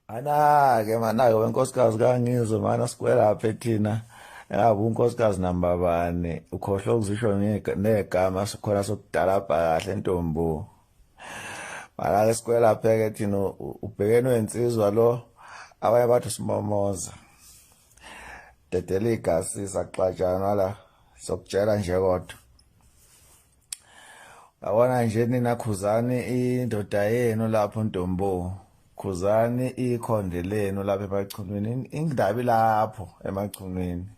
Anake manake wenkosikazi kaNgizwe mana sikwelaphe thina engabe unkosikazi namba bani ukhohlwa ukuzisho negama sikhona sokudalabha kahle ntombo. Manake sikwelaphe ke thina ubhekene wensizwa lo abanye bathi simomoza. Dedela igasi saxatshana la sokutshela nje kodwa. Yabona nje nina khuzani indoda yenu lapho ntombo. Khuzani ikhonde lenu lapha emachunwini indabi lapho emachunwini.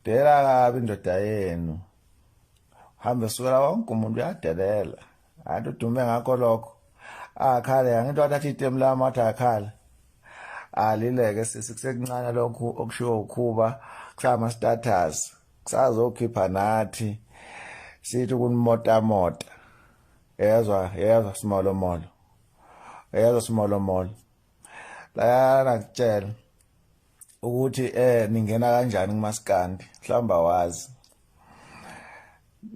Udela kabi indoda yenu. Hambe sukela wonke umuntu uyadelela. Anti udume ngakho lokho. Akhale angithi wathatha itemu lami wathi akhale. Alileke sisi kusekuncane lokhu okushiwo ukhuba kusama status. Kusazokhipha nathi sithi ukunimotamota. Yezwa yezwa simolomolo. Yezwa simolomolo. La nakutshela ukuthi ningena kanjani kumaskandi mhlawumbe awazi.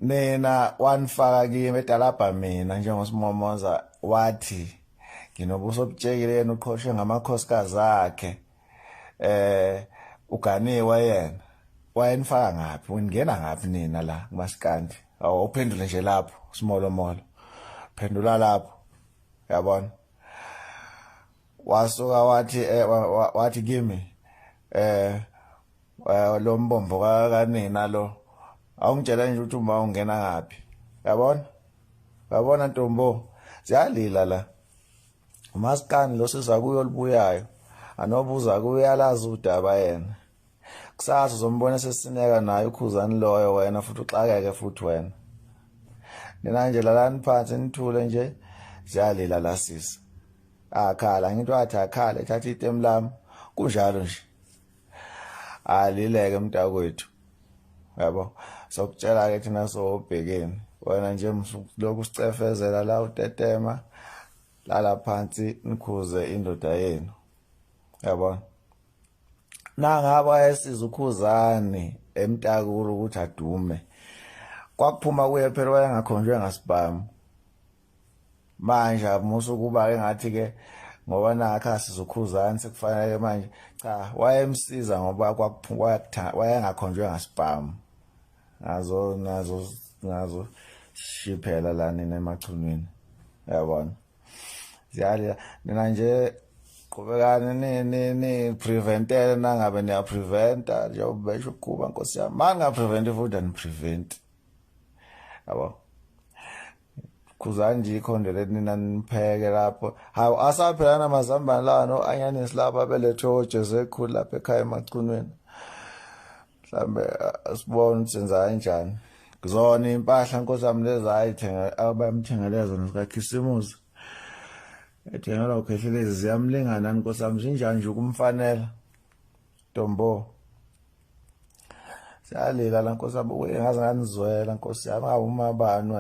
Nina wanifaka kimi edalabha mina njengosimomoza wathi nginobuso obutshekile yena uqhoshe ngamakhosikazi akhe uganiwe yena wayenifaka ngaphi uningena ngaphi nina la kumaskandi awuphendule nje lapho simolomolo phendula lapho yabona wasuka wathi wathi kimi lo mbombo kanina lo awungitshela nje ukuthi uma ungena ngaphi yabona yabona ntombo ziyalila la umaskani lo siza kuyo libuyayo anobuza kuyo uyalazi udaba yena kusasa uzombona sesineka naye ukhuzani loyo wena futhi uxakeke futhi wena nina nje lalani phansi nithule nje ziyalila la sisi akhala ngithi wathi akhala ethatha itemu lami kunjalo nje alileke mntakwethu yabo sokutshela ke thina sobhekeni wena nje lokhu sicefezela la utetema lala phansi nikhuze indoda yenu yabona nangaba ayesiza ukhuzani emtakulu ukuthi adume kwakuphuma kuye phela wayengakhonjwe ngasibhamu manje amusa ukuba ke ngathi ke ngoba nakha sizokhuzani sekufanele manje cha wayemsiza ngoba kwakuphuma wayengakhonjwe ngasibhamu nazo nazo nazo shiphela la nina emachunwini yabona ziyalila nina nje qhubekani ni ni ni preventele nangabe niya preventa njengoba besho ukuba nkosi yami manga prevent futhi ani prevent yabo khuzani nje ikhonde leli nina nipheke lapho hawu asaphela namazambane lawa no-anyanisi lapha belethwe ojeze ekhulu lapha ekhaya emachunwini mhlambe sibone ukuthi senza kanjani kuzona impahla nkosi yami lezi ayithenga abamthengele zona zikakhisimusi ethengelwa ukhehlelezi ziyamlingana nkosi yami zinjani nje ukumfanela ntombo siyalila la nkosi yami uye ngaze nganizwela nkosi yami awumabani.